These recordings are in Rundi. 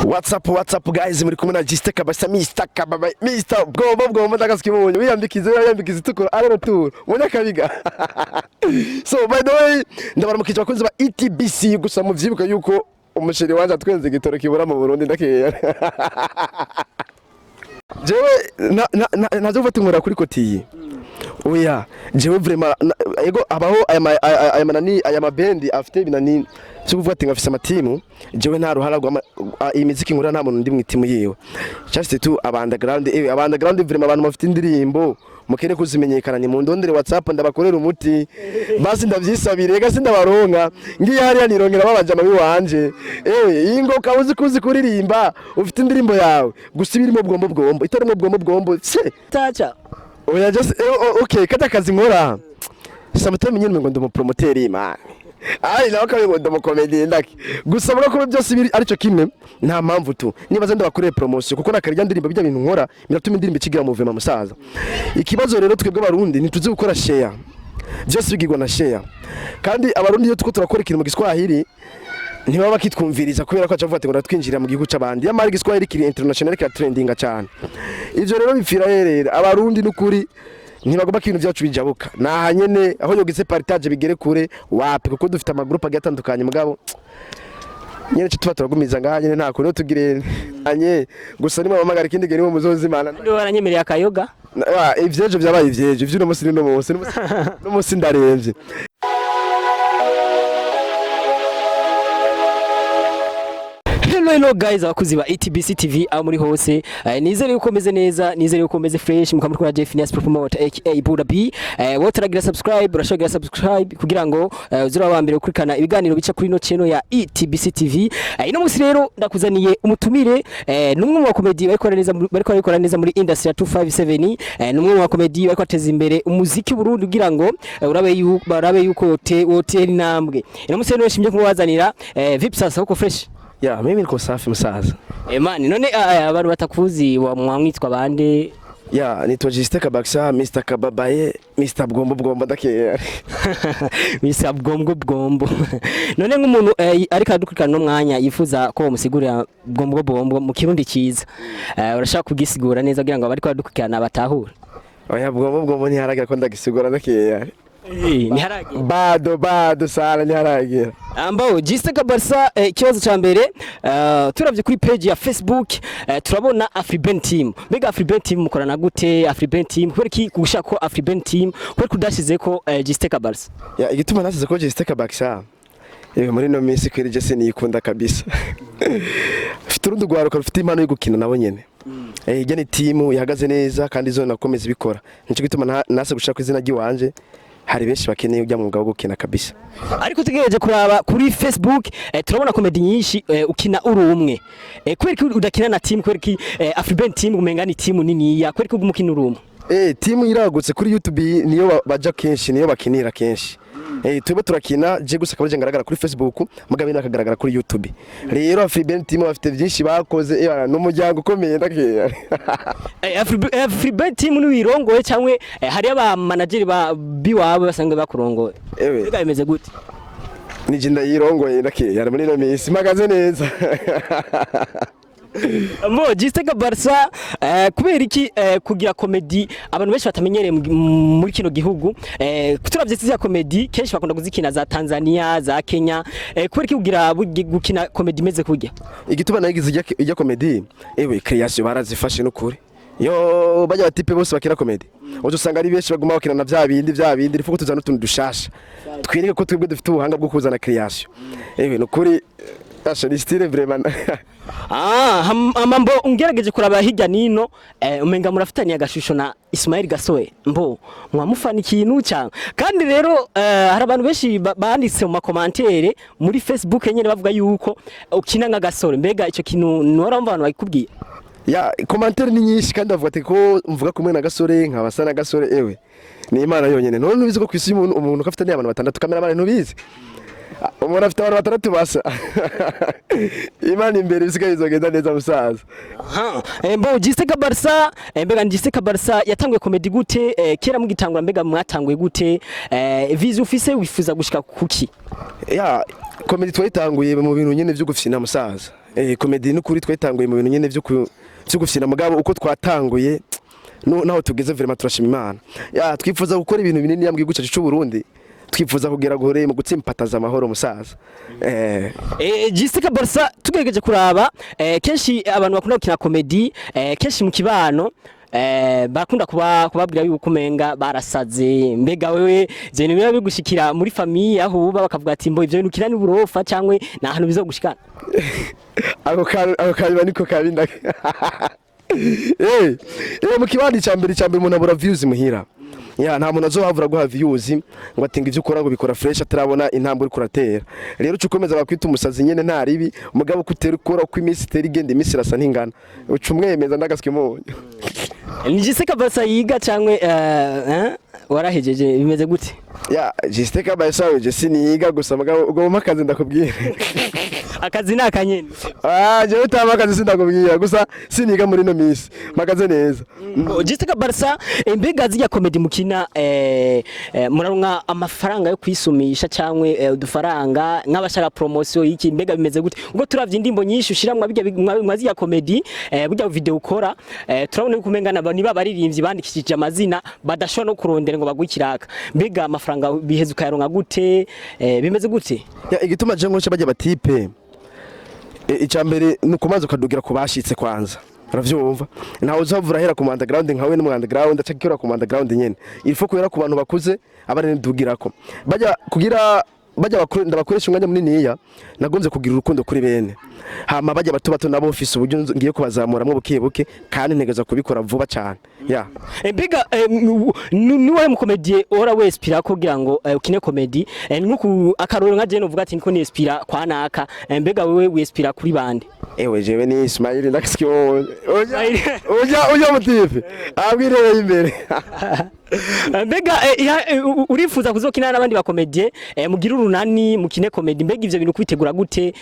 What's up, what's up guys? Muri kumwe na Giste kabisa, Mr. Kababa, Mr. Bwombo bwombo, ndagasikibonye wiyambikize wiyambikize itukura ari retour munyakabiga. So by the way, ndabaramukije abakunzi ba ETBC. Gusa muvyibuka yuko umusheri wanje atwenze igitoro kibura mu Burundi, ndakeya jewe nazo gufata inkora kuri kotiyi. Oya, jewe vraiment ego abaho aya manani, aya mabendi afite ibinani cyo kuvuga ati ngafise amatimu. Jewe nta ruhara rwa iyi miziki nkura, nta muntu ndi mu itimu yiwe, just tu aba underground. Aba underground vraiment, abantu bafite indirimbo mukene kuzimenyekana, ni mu ndondere WhatsApp ndabakorera umuti. Basi ndavyisabire, ega sindabaronka, ngiye hariya nirongera babajama biwanje. Iyi ngo ukaba uzi kuzi kuririmba, ufite indirimbo yawe gusa ibirimo bwombo bwombo, itarimo bwombo bwombo se. Tacha. Oya, just okay, kata kazi nkora sometimes nyine ngo ndi umupromoter man, ai nawe kabe ngo ndi umucomedy ndaki. Gusa mvuga ko byose biri aricyo kimwe, nta mpamvu tu nibaza ndabakoreye promotion, kuko nakarya ndirimbo bijya bintu nkora biratuma indirimbo ikigira movement musaza. Ikibazo rero, twebwe Abarundi ntituzi gukora share, byose bigirwa na share. Kandi Abarundi iyo tuko turakora ikintu mu Giswahili ntibaba bakitwumviriza, kubera ko aca avuga ati ngo natwinjirira mu gihugu c'abandi, yamara Igiswahili kiri international, kira trendinga cyane. Ivyo rero bipfira herera Abarundi n'ukuri ntibagomba ko ibintu byacu bijabuka naha nyene, aho yogize partage bigere kure wapi, kuko dufite amagroupe agiye atandukanye. Mugabo nyene cyo tuba turagumiza ngaha nyene, nta kuntu tugire anye. Gusa nimwe mamagara ikindi gihe nimwe muzozimana. Ndi waranyemereye akayoga. Ivyejo vyabaye ivyejo, ivy'uno musi ni no musi no musi ndaremvye. Hello hello guys, abakuzi ba ETBC TV aho muri hose, nizere yuko meze neza, nizere yuko meze fresh. Mukamuri kwa Jeff Nias Promoter aka Buda B. Wowe turagira subscribe, urashogira subscribe kugira ngo uzura wa mbere ukurikana ibiganiro bica kuri no channel ya ETBC TV. Ino musi rero ndakuzaniye umutumire, numwe mu bakomedi bariko neza, bariko barikora neza muri industry ya 257, numwe mu bakomedi bariko ateza imbere umuziki w'u Burundi kugira ngo urabe yuko barabe yuko wote intambwe. Ino musi rero nshimye kumubazanira. Vipi sasa, uko fresh? Ya, mimi niko safi musaza. Mani none abantu batakuzi wa mwamwitwa bande? Ya, nitwa Justin Kabaksa, Mr. Kababaye, Mr. Bwombo Bwombo ndakeya. Mr. Bwombo Bwombo. None nk'umuntu ariko aradukurikirana no mwanya yifuza ko bamusigurira Bwombo Bwombo mu Kirundi ciza, urashaka kugisigura neza kugira ngo abariko baradukurikirana batahure? Oya, Bwombo Bwombo ntiharagira ko ndagisigura ndakeya. Ntiharagera. Bado bado sana ntiharagira. Ambao Justin Kabarsa, ikibazo ca mbere, turavye kuri page ya Facebook, turabona Afriben Team. Mbega Afriben Team mukorana gute? Afriben Team kubera iki gushaka ko Afriben Team, kubera kudashize ko Justin Kabarsa? Ya, igituma nasize ko Justin Kabaksa, yewe muri no minsi kweri je siniyikunda kabisa. Mfite urundi rwaruka rufite impano yo gukina nabo nyene. Ijya ni timu ihagaze neza kandi zo nakomeza ibikora. Nico gituma nase gushaka izina ry'iwanje, hari benshi bakeneye ujya mwuga wo gukina kabisa. Ariko tugereje kuraba kuri Facebook, turabona comedy nyinshi ukina uri umwe. Kubera ko udakina na team? Kubera ko Afriben Team umenga ni team niniya, kubera ko umukina uri umwe? Timu iragutse, kuri YouTube niyo baja kenshi, niyo bakinira kenshi. Twebwe turakina je gusa akaba ngaragara kuri Facebook, mugabe nakagaragara kuri YouTube. Rero Afriben Team bafite byinshi bakoze, n'umuryango ukomeye ndakeya. Afriben Team ni wirongoye cyangwa hari aba manager ba biwawe basanzwe bakurongoye? Ewe. Mbega bimeze gute? Nije ndayirongoye ndakeya muri ino minsi mpagaze neza. Mo Justin Kabarsa, kubera iki kugira comedy abantu benshi batamenyereye muri kino gihugu? Turavye ziriya comedy kenshi bakunda kuzikina za Tanzania, za Kenya, kubera iki kugira gukina comedy imeze kurya? Igituma nagize ijya comedy, ewe creation barazifashe n'ukuri. Yo bajya batipe bose bakina comedy, uzo usanga ari benshi baguma bakina na vya bindi vya bindi, rifuko tuzana utuntu dushasha twireke ko twebwe dufite ubuhanga bwo kuzana creation. Ewe nukuri asha ni style vraiment. Ah, amambo ungerageje kuraba hirya nino, umenga murafitaniye agashusho na Ismail Gasoe, mbo mwamufana ikintu cyangwa? Kandi rero hari abantu benshi banditse mu makomantere muri Facebook nyene bavuga yuko ukina nka Gasore. Mbega ico kintu nora abantu bakubwiye? Ya, commentaire ni nyinshi kandi bavuga ati ko mvuga kumwe na Gasore, nkabasa na Gasore. Ewe ni Imana yonyene. None ntubizi ko kwisi umuntu ko afite abantu batandatu? Cameraman, ntubizi? Ah, umuntu afite abantu batandatu basa. Imana imbere, bisigaye bizogenda neza musaza. Aha. Mbo Justin Kabarsa, mbega Justin Kabarsa yatanguye comedy gute? Kera mugitangura mbega mwatanguye gute? Vision ufise, wifuza gushika kuki? Ya, comedy twayitanguye mu bintu nyene vyo gufyina musaza. Comedy n'ukuri twatanguye mu bintu nyene vyo gufyina, mugabo uko twatanguye no naho tugeze, vraiment turashima Imana. Ya, twifuza gukora ibintu binini mu gihugu cyacu cy'u Burundi, twifuza kugera guhore mu gutsimpataza amahoro, musaza. Jessica Barca, tugerageje kuraba, kenshi abantu bakunda gukina comedy, kenshi mu kibano bakunda kubabwira yuko umenga barasaze. Mbega wewe je niba bigushikira muri famille aho uba, bakavuga ati: "Mbo ivyo bintu ukina ni burofa", cyangwa ni ahantu bizogushikana? Ako kabiba niko kabinda. Mu kibandi cya mbere umuntu abura views muhira. Ya, nta muntu azohavura guha views ngo atinga ivyo ukora ngo bikora fresh atarabona intambwe uriko uratera. Rero uca ukomeza bakwita umusazi nyene, nta ribi, mugabo ko utera ukora, uko iminsi itera igenda, iminsi irasa ntingana, uca umwemeza ndagaswe munyu. Ni Jessica Barca yiga cyangwa warahejeje, bimeze gute? Ya, Justin Kabaye je siniga, gusa mugabo ugomba akazi ndakubwira. Akazi ni akanyene. Ah, jewe utama akazi sindakubwira, gusa siniga muri no minsi, mpagaze neza. Jessica Barca, mbega zirya comedy mukina, muraronka amafaranga yo kwisumisha cyangwa udufaranga nk'abashaka promotion y'iki? Mbega bimeze gute? Ubwo turavye indirimbo nyinshi ushiramwa bijya mwa zirya comedy, burya video ukora, turabona yuko umenga niba abaririmbyi bandikishije amazina badashobora no kurondera ngo baguhe ikiraka. Mbega amafaranga biheze ukayaronka gute? Bimeze gute? Ya, igituma je nkoresha bajya batipe, icya mbere ni ukubanza ukadugira ku bashitse kwanza, uravyumva? Ntawe uzavura ahera ku underground nkawe no mu underground aca gukora ku underground nyene. Il faut kubera ku bantu bakuze abari nidugirako bajya kugira bajya bakuru, ndabakoresha umwanya muniniya. Nagonze kugira urukundo kuri bene hama bajya bato bato nabo office, uburyo ngiye kubazamuramwo buke buke, kandi ntegeza kubikora vuba cyane, ya. Mbega niwe mu comédien ora wespira kugira ngo ukine comedy? Nkuku akarorero nka je novuga ati niko nispira kwa naka. Mbega wewe wespira kuri bande? Ewe, jewe ni Ismail ndakisikiye oya oya oya mutife abwireye imbere. Mbega urifuza kuzokina n'abandi ba comédien, mugire urunani mukine comedy? Mbega ivyo bintu kubitegura gute?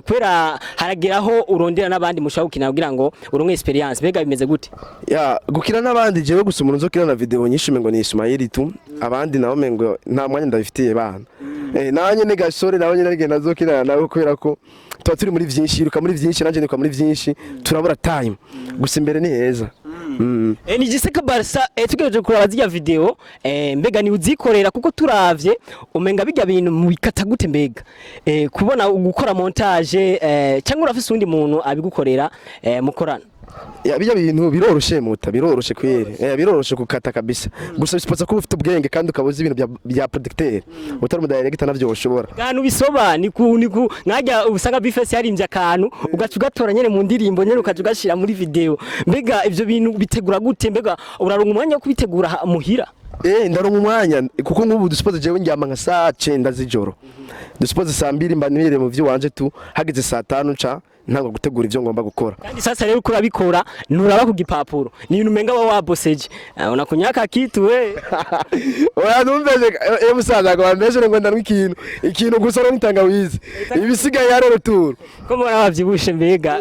Kubera harageraho urondera n'abandi mushobora gukina kugira ngo uronke experience. Mbega bimeze gute? Ya, gukina n'abandi, jewe gusa umuntu nzokina na video nyinshi mengo ni Ismail tu. Abandi nabo mengo nta mwanya ndabifitiye bana. Nawe nyene gasore nawe nyene arigenda azokina nawe, kubera ko tuba turi muri vyinshi, yiruka muri vyinshi, nanje niruka muri vyinshi, turabura time. Gusa imbere ni heza. Ni Jessica Barca, tugereje kuraba zirya video, mbega ni uzikorera? Kuko turavye umenga bijya bintu mubikata gute? Mbega kubona gukora montage, cyangwa urafise undi muntu abigukorera, mukorana? Ya, bijya bintu biroroshe muta, biroroshe kweri. Biroroshe gukata kabisa, gusa bisipoza kuba ufite ubwenge kandi ukaba uzi ibintu bya producteur. Utari umu director navyo woshobora. Ahantu bisoba ni ku nkajya usanga Bifesi yarimbye akantu, ugaca ugatora nyene mu ndirimbo nyene, ukaca ugashira muri video. Mbega ivyo bintu bitegura gute? Mbega uraronka umwanya wo kubitegura muhira? Ndaronka umwanya, kuko nk'ubu dusipoze jewe ndyama nka saa 9 z'ijoro. Dusipoze saa 2 mba nibereye mu vy'iwanje tu, hageze saa 5 nca ntangwa gutegura ivyo ngomba gukora. Kandi sasa rero uko urabikora, nturaba ku gipapuro, ni ibintu umenga wa waboseje. Unakunyaka kitu we. Oya, numveze musaza ngo bambeshere ngo ndanwa ikintu gusa no nitangawizi, ibisigaye yari retour. Ko mbona wavyibushe, mbega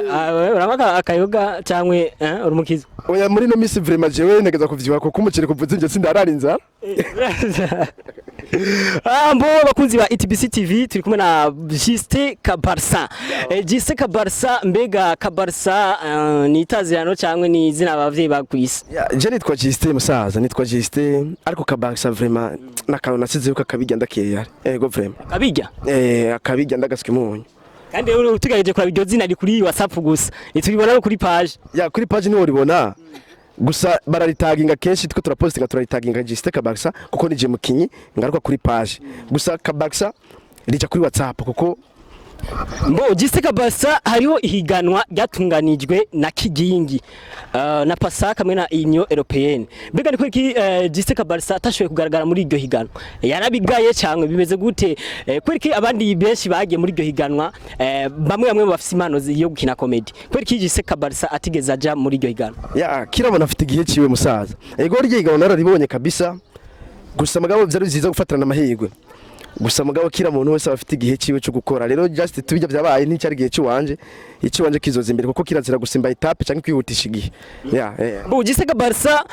urabaka akayoga cyangwa uri umukiza? Oya, muri no misi vraiment jewe ntegeza kuvyibuha, kuko umuceri kuvuze nje sindarara inzara. Ah, mbo bakunzi ba ETBC TV, turi kumwe na Justin Kabarsa. Justin Kabarsa, mbega Kabarsa ni itazirano cyangwa ni izina abavyeyi bakwise? Ya, je nitwa Justin, musaza, nitwa Justin, ariko Kabarsa vraiment nakantu nasizeyo kakabirya ndakeya, ego vraiment. Kabirya? Akabirya ndagaswe umunyu. Kandi rero tugaje kuraba, iryo zina riri kuri WhatsApp gusa, ntituribona no kuri page. Ya, kuri page niho ribona gusa, bararitaginga kenshi two turapostinga, turaritaginga Justin Kabarsa, kuko nije mukinyi ngaruka kuri page. Gusa Kabarsa rija kuri WhatsApp kuko Mbo Justin Kabarsa, hariho ihiganwa ryatunganijwe na Kigingi na Pasaka hamwe na Union Européenne. Mbega ni kuki Justin Kabarsa atashoboye kugaragara muri iryo higanwa? Yarabigaye cyangwa bimeze gute? Kubera iki abandi benshi bagiye muri iryo higanwa, bamwe bamwe bafise impano yo gukina comedy, kubera iki Justin Kabarsa atigeze aja muri iryo higanwa? Ya, kirabona afite igihe ciwe, musaza. Ego, ryo igabo nararibonye kabisa, gusa mugabo vyari vyiza gufatirana amahirwe. Gusa mugabo kira muntu wese aba afite igihe ciwe cyo gukora. Rero just tubijya byabaye nticyari igihe ciwanje, iciwanje kizoza imbere, kuko kirazira gusimba étape cyangwa kwihutisha igihe, yeah. Bo Gisega Barca,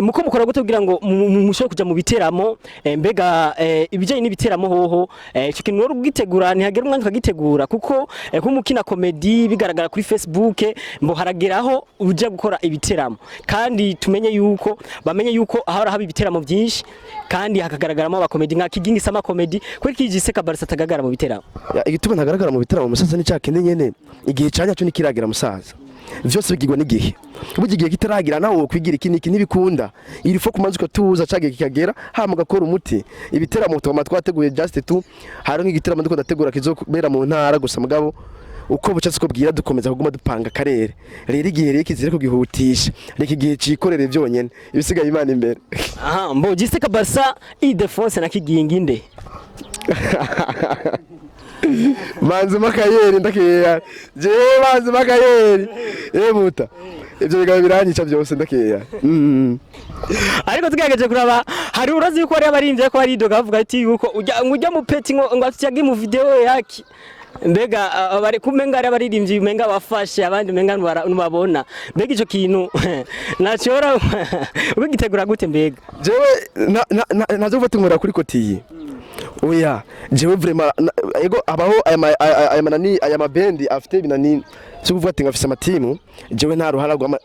muko mukora gute kugira ngo mushobore kuja mu biteramo? Mbega ibijanye n'ibiteramo hoho, ico kintu wari ugitegura, ntihagera umwanya ukagitegura? Kuko nk'umukina comedy bigaragara kuri Facebook, mbo harageraho uja gukora ibiteramo, kandi tumenye yuko bamenye yuko ahora haba ibiteramo byinshi kandi hakagaragaramo abakomedi nka Kigingi Sama Comedy. Kuri iki Gisega Barca atagaragara mu biteramo? Ya, igituma ntagaragara mu bitaramo, musaza, ni cya kindi nyene, igihe canya cyo nikiragira, musaza. Vyose bigirwa n'igihe. Burya igihe kitaragira, nawe wokwigira iki niki, ntibikunda. Il faut kumanza ukatuza, cagihe kikagera, hama ugakora umuti. Ibiteramo twama twateguye, just tu hari nk'igiteramo ndiko ndategura kizobera mu ntara. Gusa mugabo uko buca siko bwira, dukomeza kuguma dupanga akarere. Rero igihe rero kizire kugihutisha, reka igihe cikorere byonyene, ibisigaye Imana imbere. Aha, mbo Giseka Barca, Idefonse na Kigingi, nde? Manzi makayeri, ndakeya jewe manzi makayeri ebuta, ivyo bigabo biranyica byose, ndakeya. Ariko tugerageje kuraba, hari urazi yuko hari abarinze ko baridoga bavuga ati yuko ujya ngo ujya mu peti ngo afite mu video yaki. Mbega bari kumenga ari abaririmbyi, umenga bafashe abandi, umenga ntubabona. Mbega ico kintu nacora ubigitegura gute mbega? Jewe nazo gufata inkora kuri kotiyi, oya. Jewe vraiment ego abaho aya manani, aya mabendi afite ibinani cyo kuvuga ati ngafise amatimu. Jewe nta ruhara rwa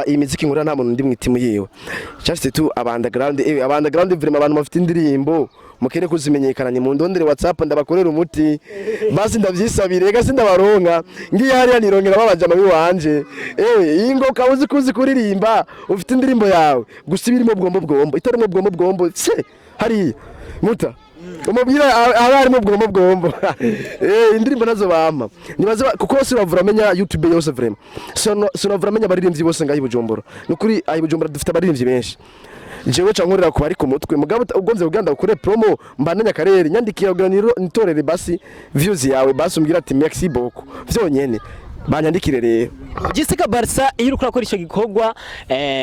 iyi miziki nkora, nta muntu ndi mu itimu yiwe. Just tu aba underground, aba underground vraiment, abantu bafite indirimbo mukere kuzimenyekana, ni mu ndondere WhatsApp ndabakorera umuti. Basi ndavyisabire, ega sindabaronka, ngiye hariya nirongera babanje amabi wanje. Iyi ngoka uzi kuzi kuririmba, ufite indirimbo yawe gusa ibirimo bwombo bwombo, itarimo bwombo bwombo se hariya muta umubwira aba harimo bwombo bwombo. Indirimbo nazo bampa nibaze kuko sinavura amenya YouTube yose vraiment. Sinavura amenya abaririmbyi bose ngaho i Bujumbura. Nukuri ahi Bujumbura dufite abaririmbyi benshi. Jewe ca nkorera ku bari ku mutwe. Mugabo ugomvye kugira ndakure promo, mbandanya akarere, nyandikira kugira nitorere basi views yawe, basi umbwira ati merci beaucoup vyonyene, banyandikire rero. Giseka Barca, iyo uriko urakora ico gikorwa,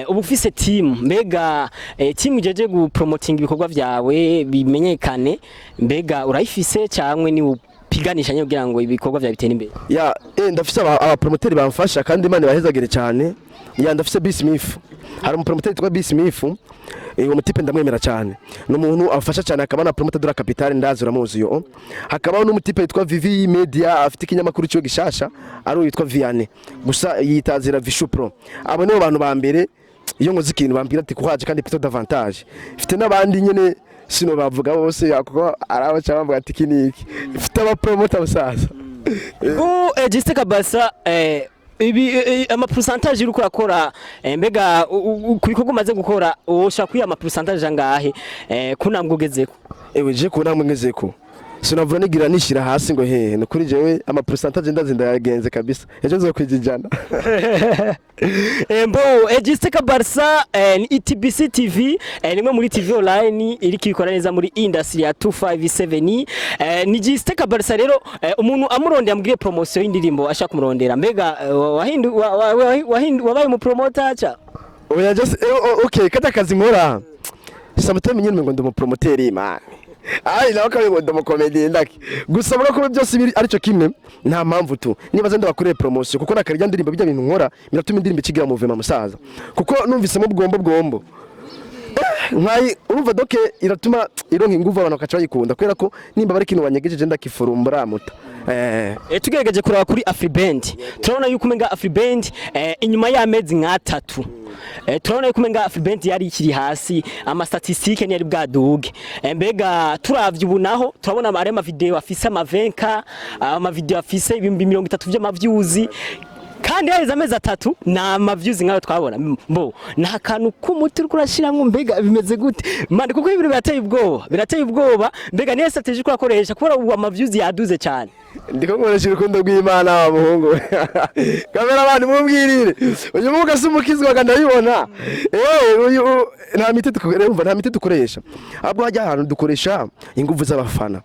uba ufise team. Mbega team ijeje gupromoting ibikorwa vyawe bimenyekane, mbega urayifise cyangwa ni upiganisha nyine kugira ngo ibikorwa vyawe bitere imbere? Ya, ndafise aba promoteri bamfasha, kandi Imana ibahezagire cyane. Ya, ndafise B Smith, hari umupromoteri witwa B Smith. Uwo mutipe ndamwemera cyane, ni umuntu afasha cyane, akaba na promoter de la capitale, ndazi uramuzi yo. Hakabaho n'umutipe witwa Vivi Media, afite ikinyamakuru cyo gishasha, ari uwo witwa Vianney, gusa yitazira Vishu Pro. Abo nibo bantu ba mbere iyo nkoze ikintu bambwira ati kuhaje, kandi plutôt davantage. Mfite n'abandi nyene sino bavuga bose, kuko arabo cyangwa bavuga ati iki niki. Mfite aba promoter, musaza. Ubu Giseka Barca, ibi ama pourcentage uriko urakora, mbega ku bikorwa umaze gukora woshaka kwiha ama pourcentage angahe kunambwe ugezeko? Ewe, je ku ntambwe ngezeko sinavuga nigira nishira hasi ngo hehe. Ni kuri jewe ama pourcentage ndazi ndayagenze kabisa, ejo nzokwija 100. Mbo Giseka Barca, ni ETBC TV, nimwe muri TV online iriko ibikora neza muri industry ya 257. Ni Giseka Barca rero, umuntu amurondera amubwire promotion y'indirimbo ashaka kumurondera. Mbega wahindu wahindu wabaye mu promoter cha? Oya, just okay, kata kazi nkora, sometimes nyine ngo ndi umupromoteri man, ai nawe kabe ngo ndi umukomedi ndaki. Gusa murako ko byose biri aricyo kimwe, nta mpamvu tu nibaza ndabakoreye promotion, kuko nakarya ndirimbo bijya bintu nkora biratuma indirimbo ikigira movement, musaza. Kuko numvisemo bwombo bwombo nkayi urumva doke iratuma ironka inguvu, abantu bakaca bayikunda, kubera ko nimba bari kintu wanyegejeje ndakifurumbura muta. Tugerageje kuraba kuri Afriband, turabona yuko umenga Afriband, inyuma y'amezi nk'atatu, turabona yuko umenga Afriband yari ikiri hasi, ama statistique ntiyari bwaduge. Mbega turavye ubu naho turabona ari ama video afise ama 20K, ama video afise 30,000 vy'ama views, kandi haheze amezi 3 na ama views nkayo twabona. Mbo nta kantu k'umuti uriko urashiramwo? Mbega bimeze gute mani? Kuko ibintu birateye ubwoba, birateye ubwoba. Mbega niyo strategy uriko urakoresha kubera ubu ama views yaduze cyane? Ndiko nkoresha urukundo rw'Imana wa muhungu. Cameraman, mumbwirire uyu muga si umukizwa, ndabibona. Uyu nta miti dukoresha, umva, nta miti dukoresha, ahubwo hajya ahantu dukoresha ingufu z'abafana.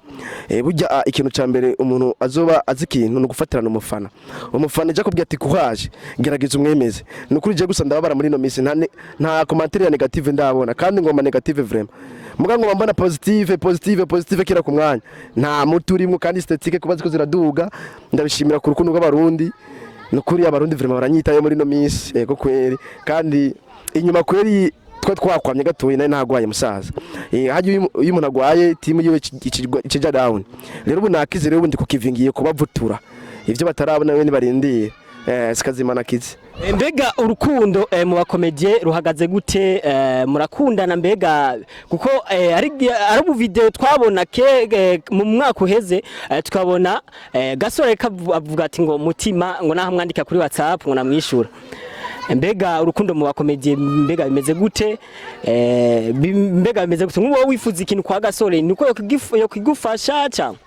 Burya ikintu ca mbere umuntu azoba azi ikintu ni ugufatirana umufana. Umufana ija kubwira ati "Courage, gerageza umwemeze." Ni ukuri je gusa ndababara muri ino minsi, nta commentaire ya négative ndabona, kandi ngoma négative vraiment, muga ngoma mbona positive, positive, positive kira ku mwanya. Nta muti urimo, kandi statistiques kuba ziko ziraduga, ndabishimira ku rukundo rw'Abarundi. Ni ukuri Abarundi vraiment baranyitaye muri ino minsi, yego kweri. Kandi inyuma kweri twa twakwamye gatoyi, nari nagwaye musaza. Hajya iyo umuntu agwaye, team yiwe ikija down. Rero ubu nakize, rero ubu ndi kukivingiye kubavutura ivyo batarabona bene barindiye. Sikazimana kize. Mbega urukundo mu ba comédiens ruhagaze gute? Murakundana mbega? Kuko ari ubu video twabona ke mu mwaka uheze, tukabona Gasore avuga ati ngo Mutima ngo naho mwandika kuri WhatsApp ngo namwishura. Mbega urukundo mu ba comédiens mbega bimeze gute? Mbega bimeze gute? Nk'uwo wifuza ikintu kwa Gasore, niko yokigufasha cyangwa?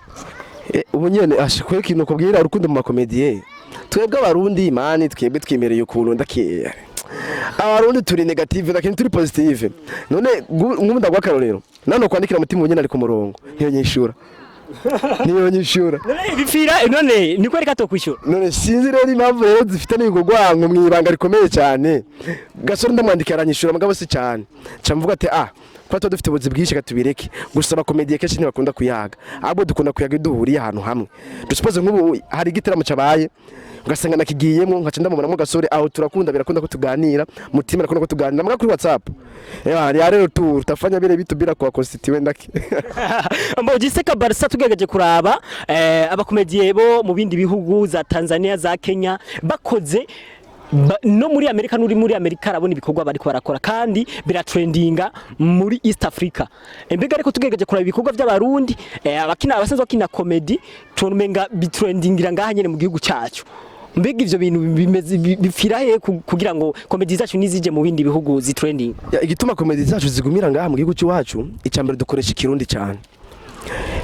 Ubu nyene asha kwe ikintu kubwira urukundo mu ba comédiens, twebwe Abarundi man, twebwe twimereye ukuntu ndakiye. Abarundi turi négative, lakini turi positive. None nk'ubu ndaguha akarorero, nano kwandikira Mutima ubu nyene ari ku murongo, ntiyo nyishura, niyo nyishura. None bipfira none niko reka tokwishura? None sinzi rero impamvu rero zifite n'ibigogwango mu ibanga rikomeye cyane. Gasore ndamwandikira aranyishura, mugabo si cyane. Nca mvuga ati ah, kuba tuba dufite ubuzi bwinshi, katubireke. Gusa aba comédiens kenshi ntibakunda kuyaga, ahubwo dukunda kuyaga iyo duhuriye ahantu hamwe. Dusuppose nk'ubu hari igitaramo cabaye, ugasanga nakigiyemo, nkaca ndamubonamo Gasore aho, turakunda, birakunda ko tuganira. Mutima arakunda ko tuganira muga kuri WhatsApp. Ya rero tu tutafanya bile bitu bila kwa constituent ndaki. Mbo giseka Barca, tugerageje kuraba aba comédiens bo mu bindi bihugu, za Tanzania, za Kenya, bakoze no muri Amerika, n'uri muri Amerika arabona ibikorwa bariko barakora kandi biratrendinga muri East Africa. Mbega ariko tugerageje kuraba ibikorwa by'Abarundi, abakina, abasanzwe bakina comedy, tumenga bitrendingira ngaha nyene mu gihugu cyacu. Mbega ivyo bintu bimeze bipfira he kugira ngo comedy zacu nizije mu bindi bihugu zitrending? Ya, igituma comedy zacu zigumira ngaha mu gihugu cy'iwacu, icambere dukoresha Ikirundi cyane.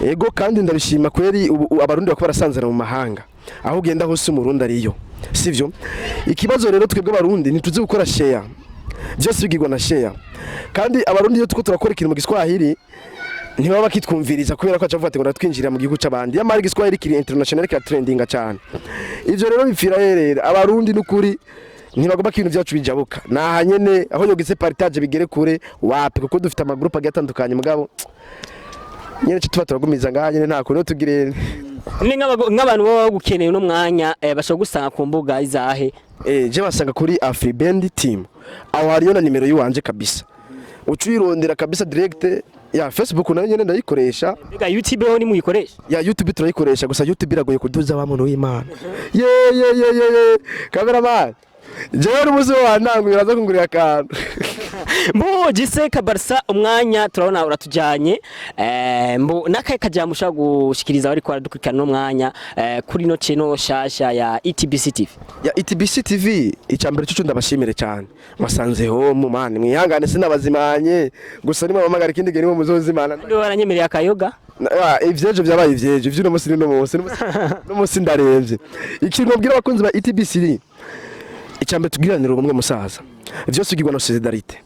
Ego, kandi ndabishima kweri, ubu Abarundi bako barasanzara mu mahanga, aho ugenda hose Umurundi ariyo, sivyo? Ikibazo rero, twebwe Abarundi ntituzi gukora share, byose bigirwa na share. Kandi Abarundi iyo tuko turakora ikintu mu Giswahili ntibaba bakitwumviriza, kubera ko aca avuga ati ngo natwinjirira mu gihugu c'abandi, yamara Igiswahili kiri international, kira trendinga cyane. Ivyo rero bipfira herera Abarundi n'ukuri ntibagomba ko ibintu byacu bijabuka naha nyene, aho yogize partage bigere kure wapi, kuko dufite ama groupe agiye atandukanye, mugabo nyene tuba turagumiza ngaha nyene, nta kuntu tugire. Ni nk'abantu baba bagukeneye uno mwanya, bashobora gusanga ku mbuga izahe? Je basanga kuri Afriband Team, aho hariyo na nimero yiwanje kabisa, uca uyirondera kabisa direct. Ya Facebook nayo nyene ndayikoresha. Mbega YouTube ho nimuyikoresha? Ya YouTube turayikoresha, gusa YouTube iragoye kuduza wa muntu w'Imana. Ye ye ye ye ye, cameraman, jewe n'umuzi wantanguye uraza kungurira akantu. Mbo Giseka Barca, umwanya turabona uratujanye. Mbo nakaye kajambo ushaka gushikiriza bariko baradukurikirana no mwanya kuri no channel shasha ya ETBC TV? Ya ETBC TV, icambere cyo ndabashimire cyane, mwasanze home man, mwihangane sinabazimanye, gusa nimwe mamagara ikindi gihe nimwe muzozimana. Ndi baranyemereye akayoga. Ivyejo vyabaye ivyejo, ivy'uno musi ni no musi ndaremvye. Ikintu mbwira abakunzi ba ETBC, icambere tugiranira ubumwe musaza, vyose bigirwa na solidarité,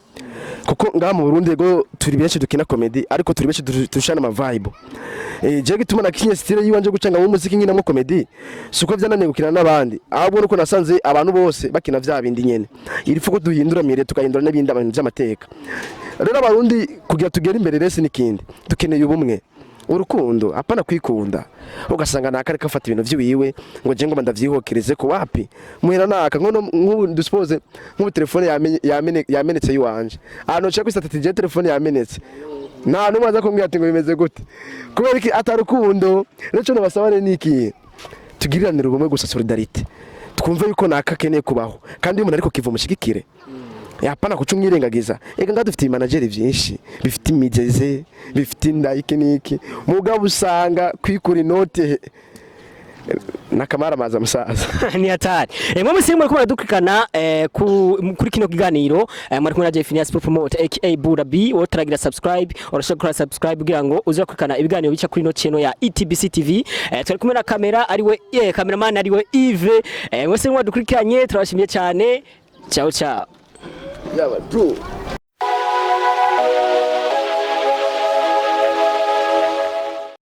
kuko ngaha mu Burundi ego turi benshi dukina comedy, ariko turi benshi turushana ama vibe. Je gituma nakinye style yiwanje gucanga mu muziki nkinamo comedy, siko vyananiye gukina n'abandi, ahubwo nuko nasanze abantu bose bakina vya bindi nyene. Iri fuko duhindura mire, tukahindura n'ibindi abantu vy'amateka. Rero Abarundi kugira tugere imbere rese n'ikindi, dukeneye ubumwe, urukundo, apana kwikunda, ugasanga naka ariko afata ibintu vyiwiwe ngo je ngoma ndavyihokereze ko wapi muhera naka nkono. Nk'ubu dusuppose nk'ubu telefone yamenetse yiwanje, ahantu nshaka kwisata ati je telefone yamenetse, nta numwe aza kumbwira ati ngo bimeze gute, kubera iki atarukundo. Rero ico nabasaba rero ni iki: tugiriranire ubumwe gusa, solidarité, twumve yuko naka akeneye kubaho, kandi iyo umuntu ariko kiva umushigikire, yapana kuca umwirengagiza. Ega ngaha dufite ibimanageri vyinshi bifite imigeze, bifite inda, iki n'iki, mugabo usanga kwikura inote. Nakamaramaza musaza. Ni hatari. Mwe mwese muriko muradukurikirana kuri kino kiganiro, muri kumwe na Jeff Phineas Promoter aka Buda B. Wowe turagira subscribe, urashobora gukora subscribe kugira ngo uze kurikirana ibiganiro bica kuri no channel ya ETBC TV. Turi kumwe na kamera ariwe cameraman ariwe Yves. Mwese mwadukurikiranye, turabashimiye cyane. Ciao ciao. Yaba bro.